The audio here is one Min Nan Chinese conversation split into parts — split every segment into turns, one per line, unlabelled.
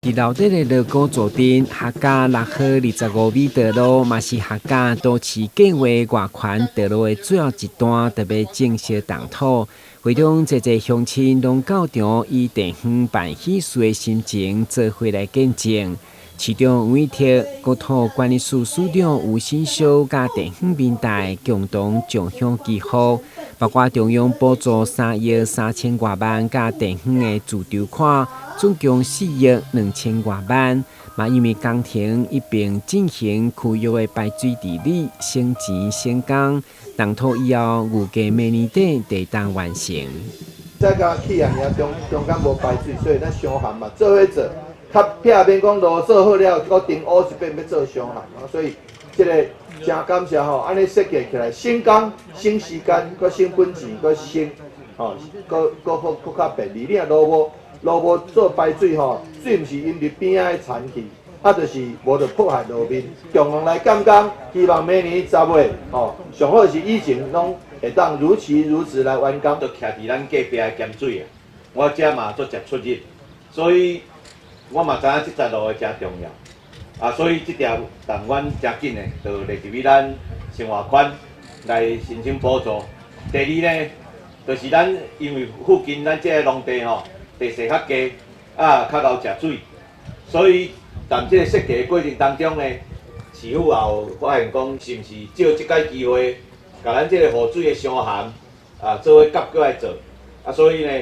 佇樓底的鑼鼓坐鎮，客家6號25米道路，嘛是客家都市計畫外環道路的最後一段，就欲正式動土。會中濟濟鄉親攏到場，以地方辦喜事的心情做伙來見證。市長委託國土管理署署長吳新修佮地方民代共同上香祈福，包括中央補助3億3千外萬，佮地方的自籌款總共4億2千外萬。嘛，因為工程一並進行區域的排水治理，省錢省工，動土以後預計明年底就會當完成。
再加起啊，爾中中間無排水，所以咱傷鹹嘛，做伙做，較避免講路做好了，閣停烏一遍欲做傷鹹啊，所以這个誠感謝吼，按呢設計起來省工、省時間、閣省本錢、閣省吼，閣閣好閣較便利。你若路無路無做排水吼，水毋是淹佇邊仔的田去，啊，就是無就破壞路面。共同來監工，希望明年10月吼，上好是以前攏會當如期如質來完工。
就徛佇咱隔壁的鹹水啊，我遮嘛足濟出入，所以我嘛知影這條路的誠重要，啊，所以這條動阮誠緊的，就列入去咱生活圈來申請補助。第二呢，就是咱因為附近咱這个農地吼，地勢較低，啊，較𠢕食水，所以佇這个設計的過程當中呢，市府也有發現講，是毋是藉這擺機會，共咱這个雨水的傷鹹啊，做伙夾過來做，啊，所以呢，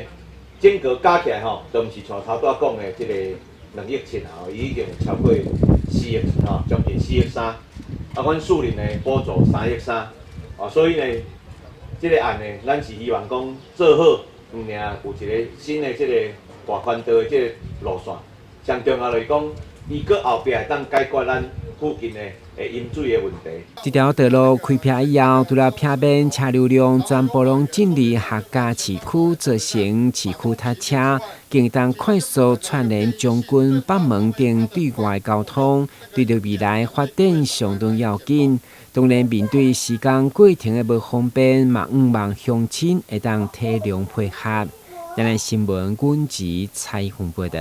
整個加起來吼，都毋是像頭拄仔講的這个2億7啊，伊已經有超過4億吼，將近4億3。啊，阮士林呢補助3億3，啊，所以呢，這个案呢，咱是希望講做好，毋爾有一个新的這个大寬道的這个路線，上重要就是講，伊閣後壁會當解決咱附近的飲水的問題。
這條道路開闢以後，除了避免車流量全部攏進入客家市區，造成市區塞車，更會當快速串聯將軍北門等對外交通，對著未來發展相當要緊。當然，面對時間過程的無方便，嘛向望鄉親會當體諒配合。台南新聞阮吉采訪報導。